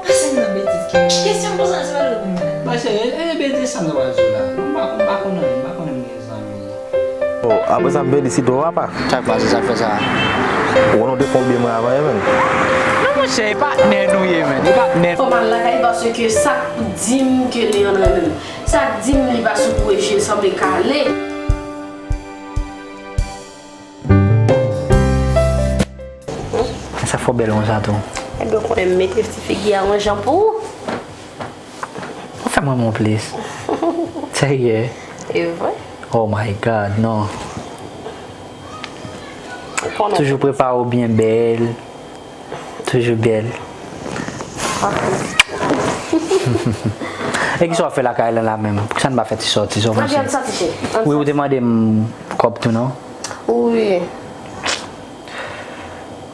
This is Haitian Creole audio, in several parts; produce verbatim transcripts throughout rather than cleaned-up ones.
Sa gen nan betiz ki kesyon konsa, se pa lòt moun. Ba, se, e, e, betiz sa m ta pral di w la. M pa, m pa konn anyen, m pa konnen m gen zanmi. Oh, apre sa, m felisite w, papa. Sa k pase, sa k fè sa? Ou konnen w te fè yon byen mwen avan, menn. Non, monchè, e patnè nou ye, menn. E patnè. Fò m al lakay paske sa k di m ke Leandre menm. Sa k di m li pa sou kou e je l sanble kale. Sa fò bèl konsa tou. Ebyen, ou konnen m mete ti figi a yon jan pou ou. Ou fè mwen mon plis. Serye? E vre? Oh my God, non. Ou konnen. Toujou prepare w byen bèl. Toujou bèl. E kisa w ap fè lakay la, la menm? Poukisa n pa fè ti sòti, sa w panse? Ann sòti, cheri. Wi, ou te mande m kòb tou, non? Wi.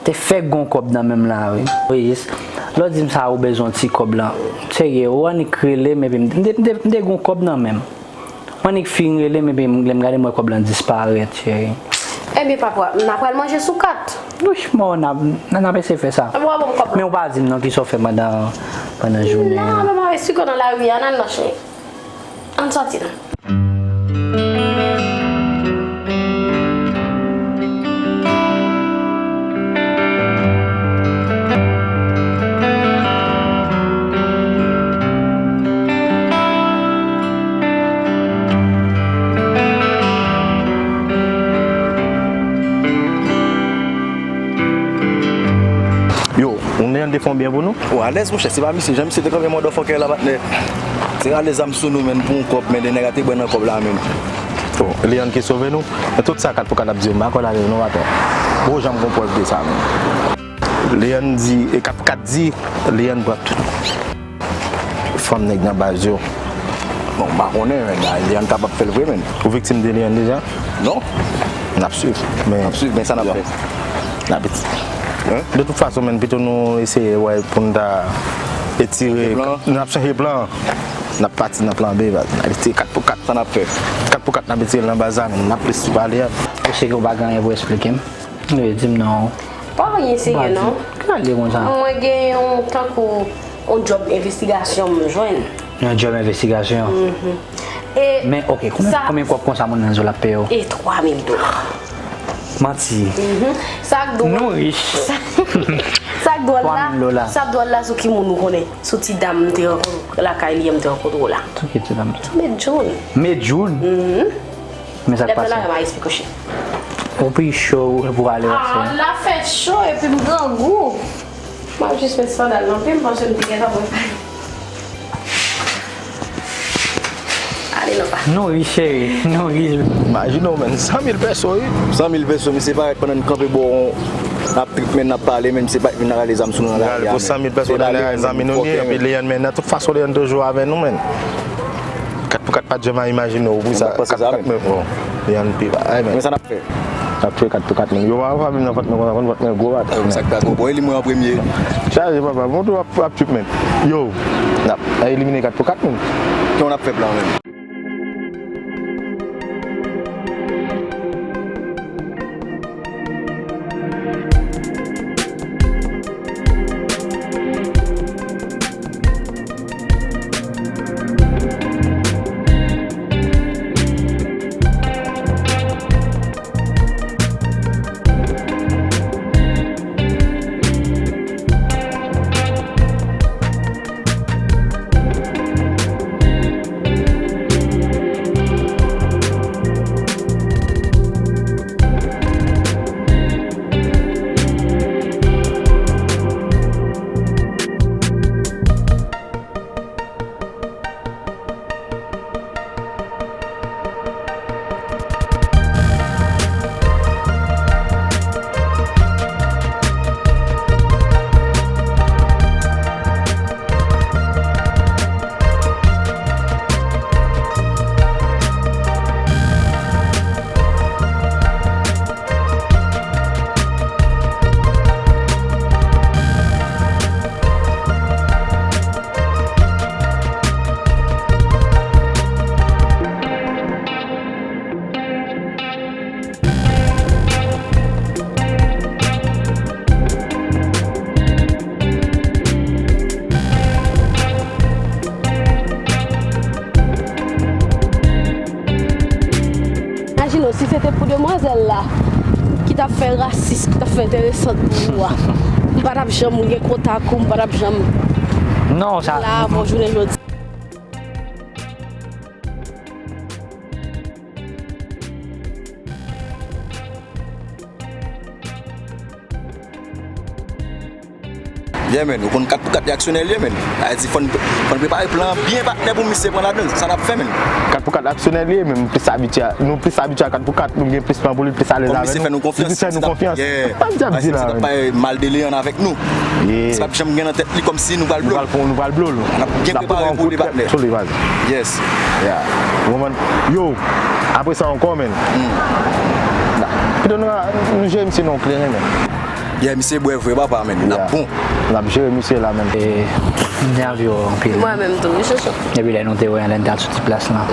Te fèk gon kòb nan men m la, wi. Wi, jis. Lè w di m sa, ou bezwen ti kòb la. Serye, ou annik rele m, epi m, m te, m te, m te gon kòb nan men m. M annik fin rele m, epi m, lè m gade, m wè kòb lan disparèt, cheri. Ebyen, papa, n a pral manje sou kat. Wi, bon, n a, n a, n ap eseye fè sa. Ebyen, w a ban m kòb lan. Men ou pa di m non, kisa w fè pandan, pandan jounen an. Non, men m avè siko nan lari a, n al nan chen. Ann sòti la. Yo, ou Leandre te fè yon byen pou nou? Ou alèz, monchè, se pa misye. Jan misye te kanpe motherfucker la, patnè. Te rale zam sou nou, menn, pou yon kòb, men de nèg la te bwè nan kòb la, menn. Bon, Leandre ki sove nou. Men tout sa kat pou kat ap di yo, m pa kwè l ale non, patwon. Poko janm gon prèv de sa, menn. Leandre di, e kat pou kat di, Leandre pran tout fanm nèg nan baz yo. Bon, m pa konnen, men, Leandre kapab fè l vre, menn. Ou viktim de Leandre deja? Non. N ap swiv. Men, n ap swiv, men sa n ap fè. N ap eti-, de tout fason, menn, pito nou eseye wè pou n ta etire. Chanje plan. N ap chanje plan. N ap pati nan plan B, baz. N ap etire kat pou kat. Sa n ap fè? Kat pou kat n ap etire l nan baz la, menn. N ap plis sou pale a. Ou sere ou pa gen anyen pou eksplike m? Wi, di m non. Pa anyen serye non. Ki sa l ye konsa? Mwen gen yon tankou yon djòb envestigasyon m jwenn. Yon djòb envestigasyon? Mhm. E men, oke, konbyen, sa, konbyen kòb konsa moun nan zòn ap peye w? E twa mil dola. Manti. Mhm. Sa k dwòl. Nou rich. Sa, sa k dwòl la, twa mil dola. Sa k dwòl la sou ki moun ou konnen? Sou ti dam m te rankontre lakay li an, m te rankontre w la. Sou ki ti dam sa? Sou Medjoun. Medjoun? Mhm. Men sa k pase? Lè m nan lari a, m a eksplike w, cheri. Ou pi cho pou ale wè. Ah, la fè cho epi m grangou. M ap jis met sandal nan pye m paske m te gentan pral. Ale non pa. Nou ri cheri, nou ri. Imajine w, menn, san mil pèso, wi. San mil pèso, misye parèt pandan n kanpe bò, n ap trip, menn, n ap pale, menn, misye parèt vin rale zam sou nou nan lari a, menn. Pou san mil pèso nan lari, zanmi nou li ye, epi Leandre, menn, nan tout fason, Leandre toujou avè nou, menn. Kat pou kat pa t janm a imajine w pou sa. Kat pou kat, men bon, Leandre pi ba, ay, menn. Men sa n ap fè? N ap fè kat pou kat, menn. Yo pa, pa vin nan vant mwen konsa, konn vant mwen gwo bat. Sa k ta gwo, bò, e li mwen an premye. Chaje, papa, bon, tou ap, ap trip, menn. Yo, n ap elimine kat pou kat, menn. Kè w n ap fè plan, menn. Si se te pou demwazèl la ki t ap fè rasis, ki t ap fè enteresant pou ou a, m pa t ap janm gen kontak ou, m pa t ap janm Non, sa. la avè w jounen jodi. Yeah, man, ou konn kat pou kat li aksyonè l ye, man. Sa vle di, fò n, fò n prepare plan an byen, patnè, pou misye pran ladan l. Sa n ap fè, man. Kat pou kat aksyonè li ye, men nou plis abitye a, nou plis abitye a kat pou kat, nou gen plis plan pou li, plis alèz avè nou. Misye fè nou konfyans. Misye fè nou konfyans. Sa m t ap di la, man. Pale mal de Leyann avèk nou. Misye p ap janm gen nan tèt li kòmsi nou pral blo l. Nou pral blo l. N ap byen prepare pou li, patnè. Yes. Ou konprann? Yo, apre sa ankò, man. Pito nou, nou jere misye nan yon kleren, man. Yeah, misye bwè vre, papa, man. N ap bon. N ap jere misye la, man. M nève anpil. Mwen menm tou, wi, chouchou. Depi lè nou te wè lè n t al sou ti plas lan.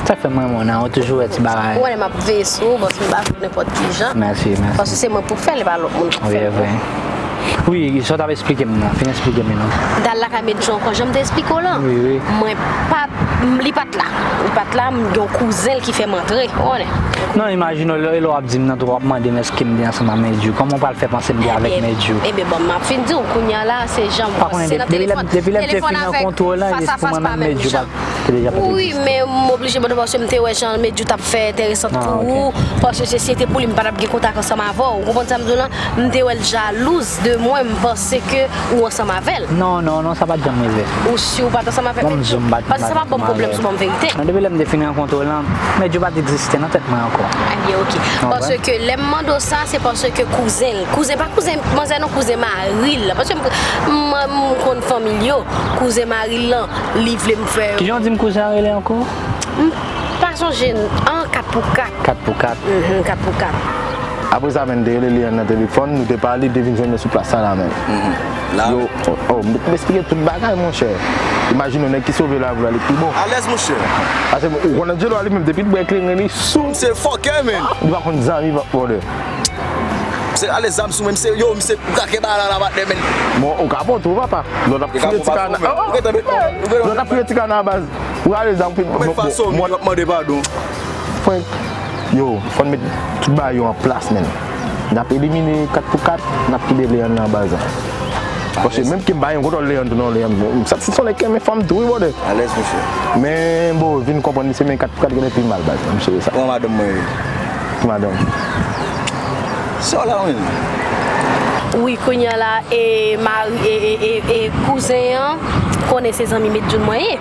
Sa k fè m renmen w nan, ou toujou wè ti bagay. Ou wè lè m ap veye sou ou, paske m pa fè nenpòt ki jan. Mèsi, mèsi. Paske se mwen pou fè l, e pa lòt moun pou fè l. Wi, sa w t ap eksplike m nan, fin eksplike m li non. M t al lakay Medjou ankò, jan m te eksplike w lan. Mwen pa t, li pa t la. Li pa t la, m gen yon kouzen l ki fè m antre, ou konnen. Non, imajine w, lè w ap di m nan tou, w ap mande m èske m te ansanm ak Medjou. Kòman w pral fè panse m te avèk Medjou? Ebyen, bon, m ap fin di w, kounye a la, se jan m panse nan telefòn. Telefòn avèk fas a fas pa menm jan. Wi, men m oblije mande w paske m te wè jan Medjou t ap fè enteresant pou ou, paske si se te pou li, m pa t ap gen kontak ansanm avè w. Ou konprann sa m di w lan? M te wè l jalouz de mwen, m panse ke ou ansanm avè l. Non, non, non, sa pa t janm rive. Ou si ou pa t ansanm avè Medjou? Paske sa p ap ban m pwoblèm sou ban m verite. Non, depi lè m te fin rankontre w lan, Medjou pa t egziste nan tèt mwen ankò. Ebyen, oke. Paske lè m mande w sa, se paske kouzen l, kouzen, pa kouzen manzè non, kouzen mari l. Paske m, m, m konn fanmi l yo, kouzen mari l lan, li vle m fè. Kijan w di m kouzen an rele ankò? M pa sonje an, kat pou kat. Kat pou kat. Mhm, kat pou kat. Apre sa, man, m te rele Leyann nan telefòn, nou te pale, li te vin jwenn mwen sou plas sa la, man. Yo, oh, oh, m, m eksplike tout bagay, monchè. Imajine w, nèg ki sove lavi w la, li pi bon. Alèz, monchè. Paske ou konnen Djelo a li menm, depi l bwè kleren, li sou. Se fòkè, man. Li pa konn zanmi, brother. Se ale zam sou mwen, misye, yo, misye, ou ka kenbe ala la, patnè, men. Bon, ou ka pran tou, papa. Lè w t ap fouye ti kana, lè w t ap fouye ti kana a baz. Ou ale zam, ou mwen fason, mwen ap mande padon. Frenk, yo, fò n met tout bagay yo an plas, men. N ap elimine kat pou kat, n ap kite Leyann nan baz la. Paske menm ke m pa gen kontwòl Leyann tou non, Leyann, m santi se yon nèg ki renmen fanm tou, wi, brother. Alèz, mesye. Men, bon, vin konprann li se men kat pou kat genlè pi mal, baz, m cheri sa. Kòman madanm mwen ye? Ki madanm? Sa w la menm? Wi, kounye a la, e mari, e, e, e, e kouzen an konnen se zanmi Medjoune mwen ye.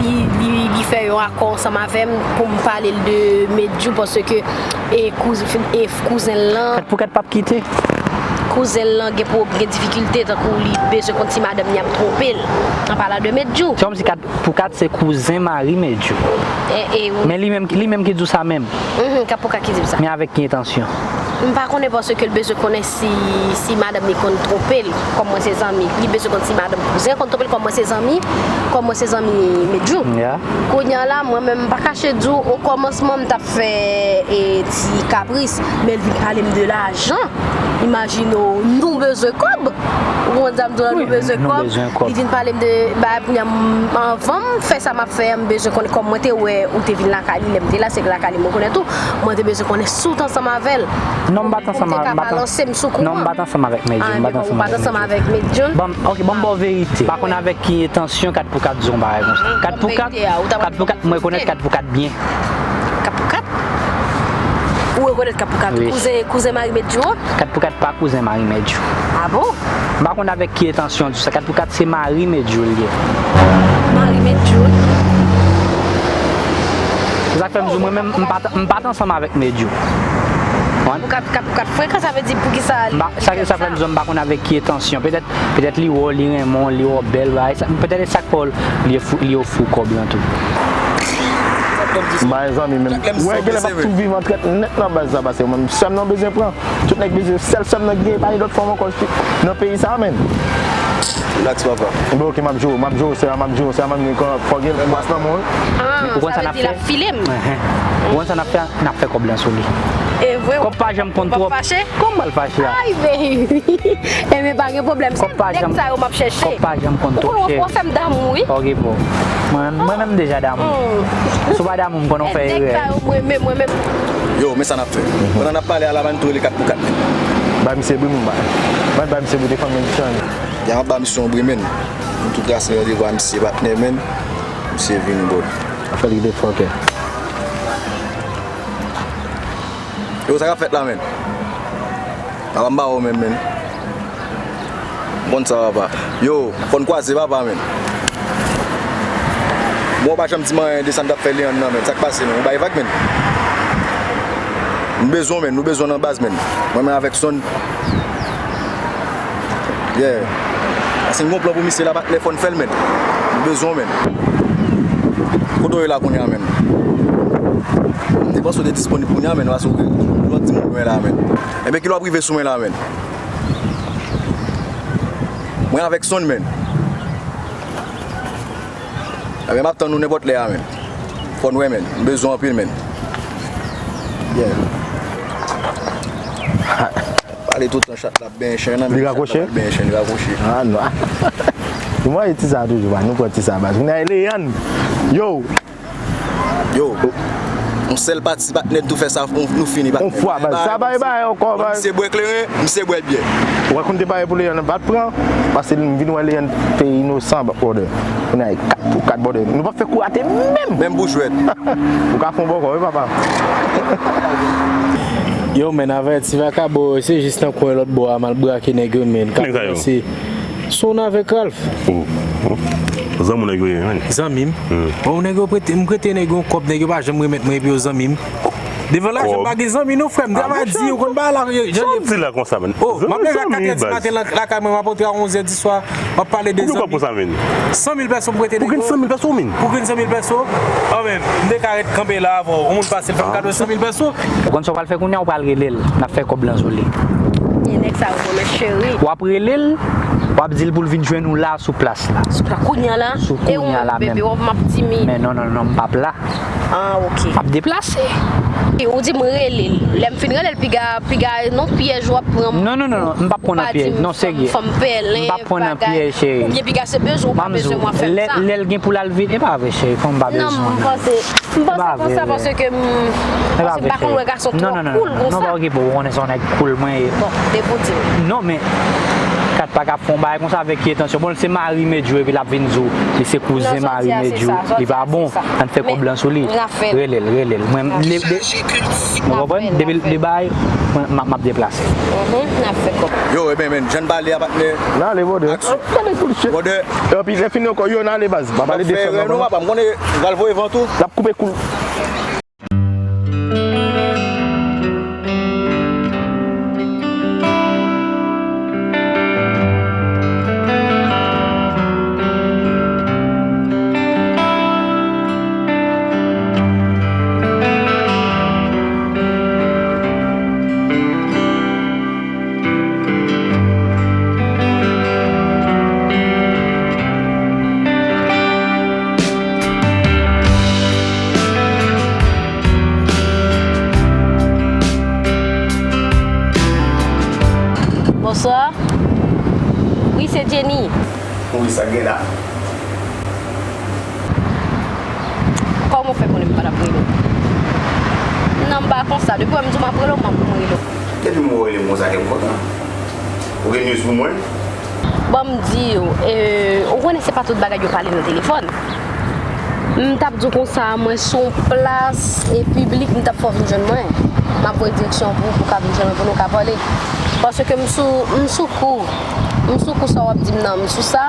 Li, li, li fè yon akò ansanm avè m pou m pale l de Medjou, paske, e, kouz-, e, kouzen l lan. Kat pou kat p ap kite. Kouzen l lan gen pwob-, gen difikilte, tankou li bezwen konn si madanm li ap twonpe l. An palan de Medjou. Se kòmsi kat pou kat se kouzen mari Medjou. E, e, wi. Men li menm, li menm ki di w sa menm. Mhm, kat pou kat ki di m sa. Men avèk ki entansyon? M pa konnen, paske l bezwen konnen si, si madanm li konn twonpe l, kòm mwen se zanmi. Li bezwen konn si madanm kouzen konn twonpe l, kòm mwen se zanmi, kòm mwen se zanmi Medjou. Kounye a la, mwen menm, m pa kache di w, okòmansman, m t ap fè, e, ti kapris, men l vin pale m de lajan. Imajine w, nou bezwen kòb. Ou konprann sa m di w la, nou bezwen kòb. Li vin pale m de bagay pou m, anvan m fè sa m ap fè a, m bezwen konnen kòm mwen te wè ou te vin lakay li, lè m te la, se lakay li mwen konnen tou. Mwen te bezwen konnen si w t ansanm avè l. Non, m pa t ansanm avè l. Pou m te ka balanse m sou kouran. Non, m pa t ansanm avèk Medjoune. M pa t ansanm avèk Medjoune. Bon, ok, bon, m ba w verite. M pa konn avèk ki entansyon kat pou kat di w yon bagay konsa. Kat pou kat, kat pou kat, m rekonèt kat pou kat byen. Kat pou kat? Ou rekonèt kat pou kat? Wi. Kouzen, kouzen mari Medjou an? Kat pou kat pa kouzen mari Medjou. A bon? M pa konn avèk ki entansyon w di sa. Kat pou kat se mari Medjou l ye. Mari Medjou. Se sa k fè m di w, mwen menm, m pa t, m pa t ansanm avèk Medjou. Kat pou kat, kat pou kat frekan, sa vle di poukisa li. M pa, sa, sa fè m di w, m pa konn avèk ki entansyon. Petèt, petèt li wè w, li renmen w, li wè w bèl, bagay sa. Petèt se sa k fè w, li ofri, li ofri w kòb lan tou. M pa gen zanmi menm. Ou wè, genlè m ap tou viv an trèt nèt nan baz sa, paske mwen, sè m nan bezwen pran. Tout nèg bezwen, sèl sè m nan ki gen, pa gen lòt fanm ankò nan peyi sa a, menm. Relax, papa. Bon, ok, m ap jere w, m ap jere w, sè a, m ap jere w, sè a, m ap jere w, fò gen bras nan men w, wi. Ah, sa vle di l ap file m. Ou konn sa n ap fè? N ap fè kòb lan sou li. E vre, kòb pa janm konn twòp. Ou p ap fache? Kòman m pral fache a? Ay, baby. Ebyen, pa gen pwoblèm. Se nèg sa yo m ap chèche. Kòb pa janm konn twòp, cheri. Ou fè m damou, wi. Ok, bon. Mwen, mwen menm deja damou. Si w pa damou, m konnen w fè erè. Nèg sa yo, mwen menm, mwen menm. Yo, men sa n ap fè. Pandan n ap pale a la, ban tou rele kat pou kat. Ba misye bri, mwen ba. Ban ba misye bri, defann mwen chan. Ya, m ap ba misye yon bri, men. M tou trase randevou a misye, patnè, men. Misye vini, bro. Fè li de fòkè. Yo, sa k ap fèt la, men? Papa m pa wè w menm, men. M konn sa, papa. Yo, fò n kwaze, papa, men. Bon, w pa janm di m anyen de sa n t ap fè Leyann nan, men. Sa k pase, men? Ou bay vag, men. M bezwen w, men. Nou bezwen w nan baz, men. Mwen, men avèk Son. Yeah. Paske m gon plan pou misye la, patnè, fò n fè l, men. M bezwen w, men. Kote w ye la kounye a, men? M te panse w te disponib kounye a, men, paske w gen lòt timoun mwen la, men. Enben, kilè w ap rive sou mwen la, men? Mwen avèk Son, men. Enben, m ap tann ou nenpòt lè a, men. Fò n wè, men. M bezwen w anpil, men. Yeah. Pale toutan, chat la ap benyen chen nan, men. Li rakwoche? Chat la ap benyen chen, li rakwoche. Ah, non. Mwen, e ti sa toujou, man. Nou pran ti sa, baz. Kounye a, e Leyann. Yo! Yo! Yon sèl pati, patnè, tou fè sa, nou, nou fini, patnè. Yon fwa, baz. Sa bay bay ankò, baz. Misye bwè kleren, misye bwè byè. Ou wè, konn te pare pou Leyann, pa t pran, paske m vin wè Leyann te inosan, brother. Kounye a, e kat pou kat, brother. Nou p ap fè kou rate menm. Menm pou jwèt. Ou ka fè yon bòkò, wi, papa. Yo, men, avèti vakabo, se jis nan kwen lòt bò a, m al brake nèg yo, men. Nèg sa yo? Son avèk Ralph. Oh, oh. Zanmi w nèg yo ye, men. Zanmi m? Hmm. Bon, nèg yo prete, m prete nèg yo yon kòb, nèg yo pa janm remèt mwen, epi yo zanmi m. Devan lajan, m pa gen zanmi, non, frè m. M te va di, ou konn bagay la, jan l ye. Sa w di la konsa, men? Oh, m ap leve a kat è di maten, lakay mwen, m ap antre a onz è di swa. W ap pale de zanmi. Konbyen kòb konsa, men? San mil pèso m prete nèg yo. Pou grenn san mil pèso, men? Pou grenn san mil pèso? Anben, m te ka ret kanpe la avè w. Yon moun pase l fè m kado san mil pèso. Ou konn sa w pral fè kounye a, ou pral rele l. N ap fè kòb lan sou li. E nèg sa yo, men cheri. W ap rele l, w ap di l pou l vin jwenn ou la sou plas la. Sou plas kounye a la? Sou kounye a la menm. E ou menm, bebe, w ap, m ap timid. Men non, non, non, m p ap la. Ah, ok. M ap deplase. E ou di m rele l. Lè m fin rele l, piga, piga, non, pyèj w ap pran m. Non, non, non, non, m p ap pran nan pyèj. Non, serye. Fè m pèlen, bagay. M p ap pran nan pyèj, cheri. Oubyen piga se bezwen, ou pa bezwen mwen fè m sa. Lè, lè l gen pou l al vini, e pa vre, cheri, fanm pa bezwen. Non, m panse, m panse konsa paske m, paske m pa konn wè gason twò cool konsa. Non, non, non, non, pa okipe w, ou konnen se yon nèg cool mwen ye. Bon, depi w di m. Non, men, kat pa ka fè yon bagay konsa avèk ki entansyon? Bon, se mari Medjou epi l ap vin di w li se kouzen mari Medjou. Li pa bon. Ann fè kòb lan sou li. Rele l, rele l. Mwen, m, de, de, ou konprann? Depi l de bay, mwen, m ap, m ap deplase. Mhm, n ap fè kòb. Yo, ebyen, men, jan n pale a, patnè. N ale, brother. Aksyon. Brother. Epi, lè fini ankò, yo, n ale, baz. M ap pale de fè m nan, papa, m konnen, m pral voye van tou. L ap koupe kou l. Bonswa. Wi, se Jenny. Wi, sa k gen la? Kòman w fè konnen m pa t ap rele w? Non, m pa konsa. Depi w wè m di w m ap rele w, m ap rele w. Depi m wè w rele m konsa, kè m kontan. Ou gen news pou mwen? Ban m di w, e, ou konnen se pa tout bagay yo pale nan telefòn. M t ap di w konsa, mwen sou yon plas e piblik, m t ap fè w vin jwenn mwen. M ap voye direksyon pou ou, pou w ka vin jwenn mwen, pou nou ka pale. Paske m sou, m sou kou. M sou kou sa w ap di m nan, m sou sa,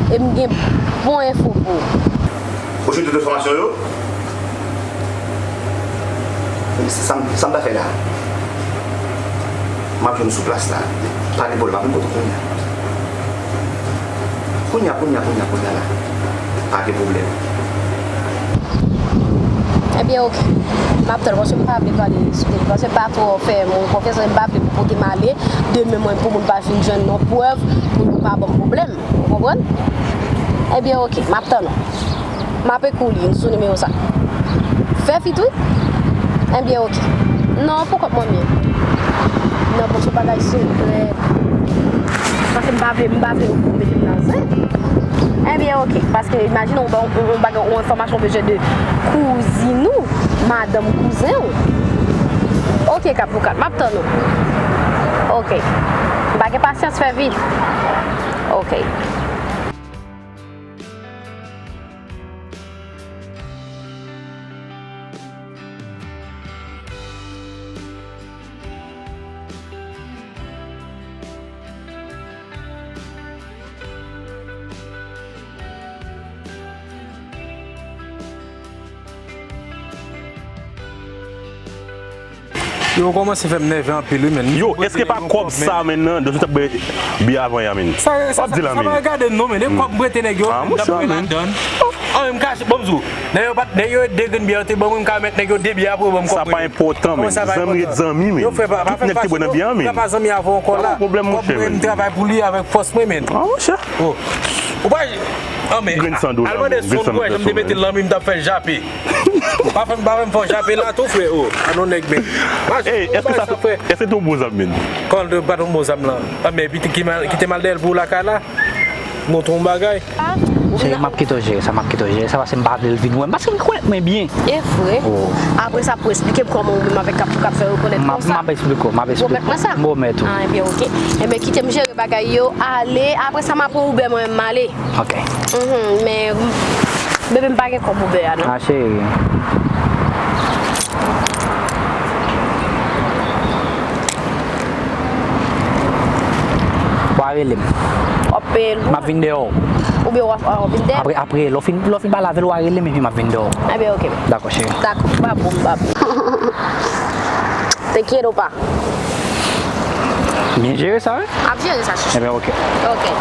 e m gen bon enfo pou ou. Ou jwenn tout enfòmasyon yo? Sa m, sa m ta fè la? M ap jwenn ou sou plas la. Pa gen pwoblèm, m ap vin kote w kounye a. Kounye a, kounye a, kounye a, kounye a la. Pa gen pwoblèm. Ebyen, oke. M ap tann, paske m pa vle pale sou telefòn. Paske m pa twò fè moun konfyans, e m pa vle pou kote m ale, demen mwen pou moun pa vin jwenn yon prèv pou yo pa ban m pwoblèm. Ou konprann? Ebyen, oke, m ap tann ou. M ap ekri w li sou nimewo sa. Fè fit wi. Ebyen, oke. Non, pou kont mwen m ye. Non, bon, se bagay serye. Paske m pa vle, m pa vle yo mete m nan zen. Ebyen, oke. Paske imajine yon, yon, yon bagay, yon enfòmasyon w bezwen de kouzin ou, madanm kouzen w. Oke, kat pou kat, m ap tann ou. Oke. M pa gen pasyans, fè vit. Oke. Yo kòmanse fè m nève anpil wi, men. Yo, èske pa kòb sa, men, nan, Dozou t ap bwè byè avan yè a, men? Sa, sa, w ap di la, sa pa men. Regade m non, men. E kòb m prete nèg yo, ah, m t ap bwè ladann. Ah, men m kache, bon, m di w. Nèg yo pa t, nèg yo de grenn byè yo te ban mwen, m ka remèt nèg yo de byè pou yo ban m kòb mwen. Sa pa enpòtan, men. Zanmi ret zanmi, men. Tout nèg te bwè nan byè a, men. Yo fè pa, pa, pa, pa zanmi avè w ankò la. Sa pa pwoblèm, monchè, men. Kòb mwen, m travay pou li avèk fòs mwen, men. Ah, monchè. Ou pa, ah, men, grenn san dola, al mande Zon kwè jan m te mete l nan men m t ap fè l jape. Pa fè m, pa fè m fè w jape la tou, frè, o. An non nèg, men. Ey, èske sa, èske te yon bon zam, men? Kòl de, pa t yon bon zam lan. Ah, men, piti, kite m al, kite m al dèyè l pou w lakay la. Nou tou yon bagay. Cheri, m ap kite w jere sa, m ap kite w jere sa, paske m pa vle l vin wè m, paske m kwè mwen byen. E vre? Oh. Apre sa, pou esplike m kòman ou menm avèk Kap pou Kap fè rekonèt kòb sa. M ap esplike w, m ap esplike w. Ou pwomèt mwen sa? M pwomèt ou. Ah, ebyen, oke. Ebyen, kite m jere bagay yo, ale, apre sa, m ap wè Uber mwen menm m ale. Ok. Mhm, men, bebe, m pa gen kòb Uber a, non. Ah, cheri. W a rele m. W ap peye l pou mwen? M ap vin dèyè w. Oubyen w ap, w ap vin dèyè m? Apre, apre, lè w fin, lè w fin pale avè l, w a rele m epi m ap vin dèyè w. Ebyen, oke. Dakò, cheri. Dakò, pa bon, pa bon. T'inquiète pas. Byen jere sa, wi. Ap jere sa, chouchou. Ebyen, oke. Oke.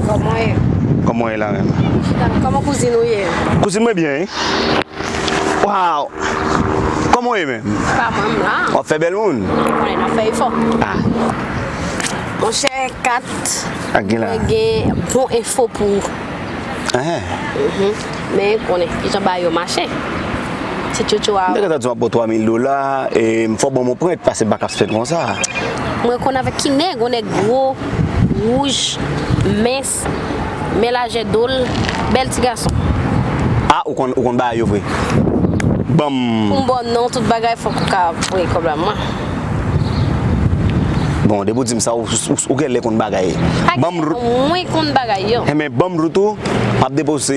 Kòman w ye? Kòman w ye la menm? Kòman kouzin ou ye? Kouzin mwen byen, wi. Waw! Kòman w ye menm? Pa mwen, m la. W ap fè bèl moun? Konnen n ap fè efò. Ah. Monchè, Kat, mwen gen bon enfo pou ou. Enhen. Mhm. Men, konnen, kijan bagay yo mache. Ti tchotcho a. M te gentan di w ap ba w twa mil dola, e m fò ban m yon prent, paske m pa ka spend konsa. Mwen konn avèk ki nèg, yon nèg gwo, wouj, mens, men lajè do l, bèl ti gason. Ah, ou konn, ou konn bagay yo vre. Ban m. Pou m ba w non, tout bagay, fòk ou ka voye kòb la mwen. Bon, depi w di m sa, ou, ou, ou genlè konn bagay. Ban m. Mwen konn bagay yo. Enben, ban m rout ou, m ap depoze,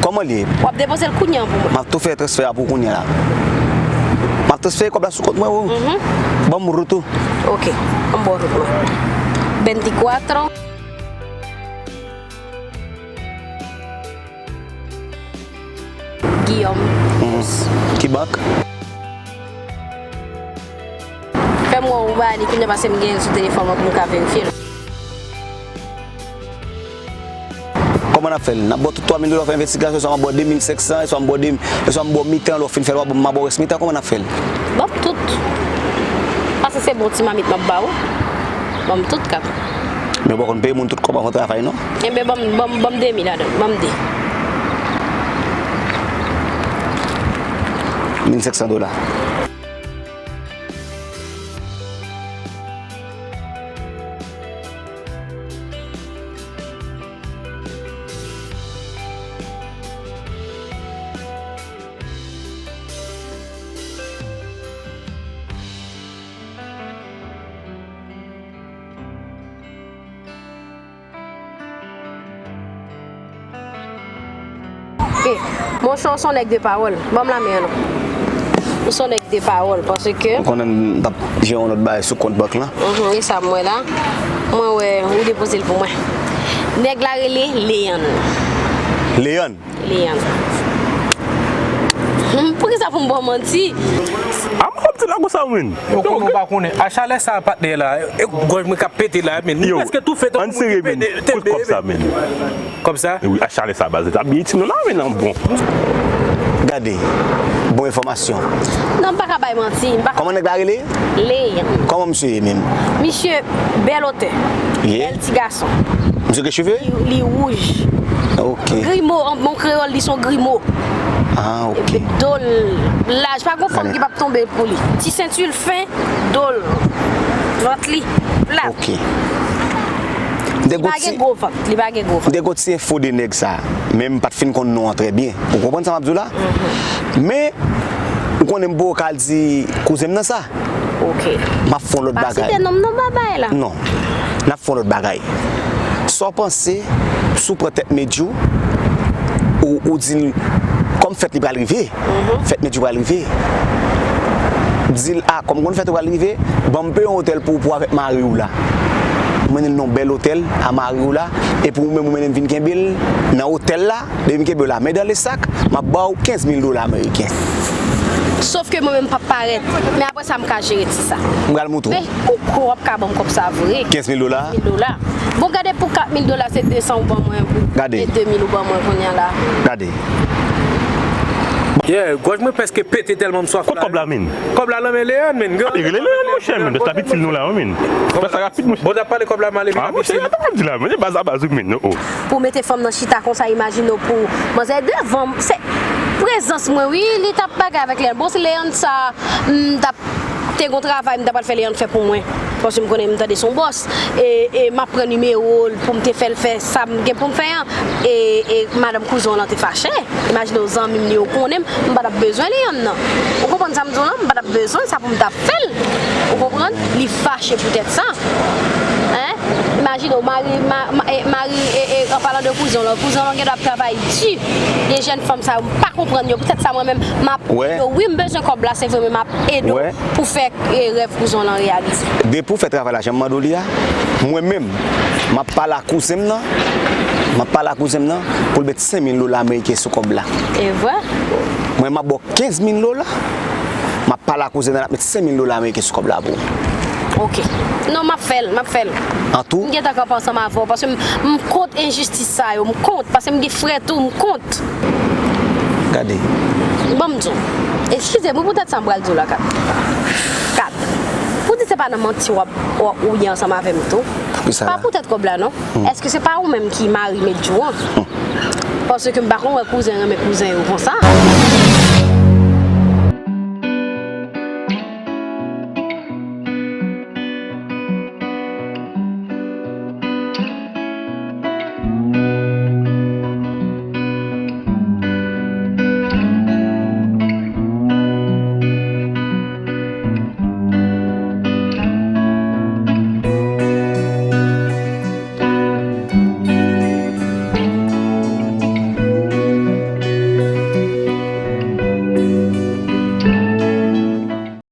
kòman l ye? W ap depoze l kounye a pou mwen. M ap tou fè transfè a pou kounye a la. M ap transfere kòb la sou kont mwen, wi. Mhm. Ban m rout ou. Ok, ban m ba w rout mwen. Veinticuatro. Guillaume. Mhm. Ki bank? Fè m wè w ba li kounye a, paske m gen l sou telefòn mwen pou m ka verifye l. Kòman n ap fè l? N ap ba w tout twa mil dola, w fè envestigasyon, swa m ap ba w de mil senk san, swa m ba w de, swa m ba w mitan, lè w fin fè l, w ap ban m, m ap ba w rès mitan, kòman n ap fè l? Ban m tout. Paske se bon ti mamit m ap ba w. Ban m tout, Kat. Men ou pa konn peye moun tout kòb avan travay, non? Enben, ban m, ban m, ban m de mil ladan l. Ban m de. Mil senk san dola. Ok. Monchè, w se yon nèg de pawòl. Ban m lamen an non. Ou se yon nèg de pawòl, paske... Ou konnen m t ap jere yon lòt bagay sou kont bank lan. Mhm, e sa m wè la. Mwen wè, ou depoze l pou mwen. Nèg la rele Leyann. Leyann? Leyann. Hmm, poukisa pou m ba w manti? A mwen w ap di la konsa, menn. Yo konnen ou pa konnen. A chalè sa, patnè la. E gòj mwen k ap pete la, menn. Yo, prèske toufe tankou moun ki pete, te bebe. Kot kòb sa, menn? Kòb sa? Wi, a chalè sa, baz. Sa byen itil nou la, menn, an bon. Gade, bon enfòmasyon. Non, m pa ka bay manti. M pa ka... Kòman nèg la rele? Leyann. Kòman misye ye menm? Misye bèl otè. Ye. Bèl ti gason. Misye gen cheve? Li, li wouj. Ok. Grimo, an bon kreyòl, li se yon grimo. Ah, ok. Epi do l laj. Pa gon fanm ki p ap tonbe pou li. Ti senti l fen, do l, vant li plat. Ok. Li pa gen gwo vant. Li pa gen gwo vant. M te gon ti enfo de nèg sa, men m pa t fin konn non an trè byen. Ou konprann sa m ap di w la? Mhm. Men, ou konnen m poko ka al di kouzen m nan sa. Ok. M ap fè yon lòt bagay. Pa site non m nan bagay la. Non. N ap fè yon lòt bagay. Sa w panse si w pran tèt Medjou, ou, ou di l, kòm fèt li pral rive, fèt Medjou pral rive, di l, a, kòm konn fèt ou pral rive, ban m peye yon otèl pou, pou avèk mari w la. Ou mennen l nan yon bèl otèl a mari w la, epi ou menm ou mennen m vin kenbe l nan otèl la, depi m kenbe w la, men dan le sak, m ap ba w kenz mil dola ameriken. Sof ke mwen menm m p ap parèt, men apre sa m ka jere ti sa. M pral montre w. Men ou kwè w ap ka ban m kòb sa vre? Kenz mil dola? Kenz mil dola. Bon, gade, pou kat mil dola, se de san ou ban mwen, pou... Gade. E de mil ou ban mwen kounye a la. Gade. Yeah, gòj mwen prèske pete tèlman m swaf la. Kot kòb la, menn? Kòb la nan men Leyann, menn. Li rele Leyann, monchè, menn. Sa pitit nou la, wi, menn. Fè sa rapid, monchè. Bon, n ap pale kòb la, m ale vin ap echele. Monchè, sa w ap di la, menn. E baz a baz, wi, menn. Oh, oh. Pou mete fanm nan chita konsa, imajine w pou manzè devan m, se prezans mwen, wi, li t ap bagay avèk Leyann. Bon, se Leyann sa, m t ap te gon travay m ta pral fè Leyann fè pou mwen. Paske m konnen m tande se yon bòs. E, e m ap pran nimewo l pou m te fè l fè sa m gen pou m fè an. E, e madanm kouzen w lan te fache. Imajine w zanmi m li, ou konnen m, m pa t ap bezwen Leyann nan. Ou konprann sa m di w lan? M pa t ap bezwen sa pou m ta fè l. Ou konprann? Li fache poutèt sa. Hein? Imajine w, mari, ma, ma, e, mari, e, e, an palan de kouzen w lan, kouzen w lan gen dwa ap travay di. De jèn fanm sa yo, m pa konprann yo. Poutèt sa, mwen menm, m ap ede w. Wi, m bezwen kòb la, se vre, men m ap ede w pou fè, e, rèv kouzen w lan reyalize. Depi w fè travay la, jan m mande w li a, mwen menm, m ap pale a kouzen m nan, m ap pale a kouzen m nan, pou l met senk mil dola ameriken sou kòb la. E vre? Mwen, m ap ba w kenz mil dola, m ap pale a kouzen nan, l ap met senk mil dola ameriken sou kòb la pou ou. Ok. Non, m ap fè l, m ap fè l. An tou? M gentan kanpe ansanm avè w, paske m, m kont enjistis sa yo, m kont, paske m gen frè tou, m kont. Gade. Ban m di w. Eskize m, wi, poutèt sa m pral di w la, Kat. Kat. Pou di se pa nan manti w ap, w ap, ou ye ansanm avè m tou. Poukisa la? Pa poutèt kòb la, non. Hmm. Èske se pa ou menm ki mari Medjou an? Hmm. Paske m pa konn wè kouzen renmen kouzen yo konsa.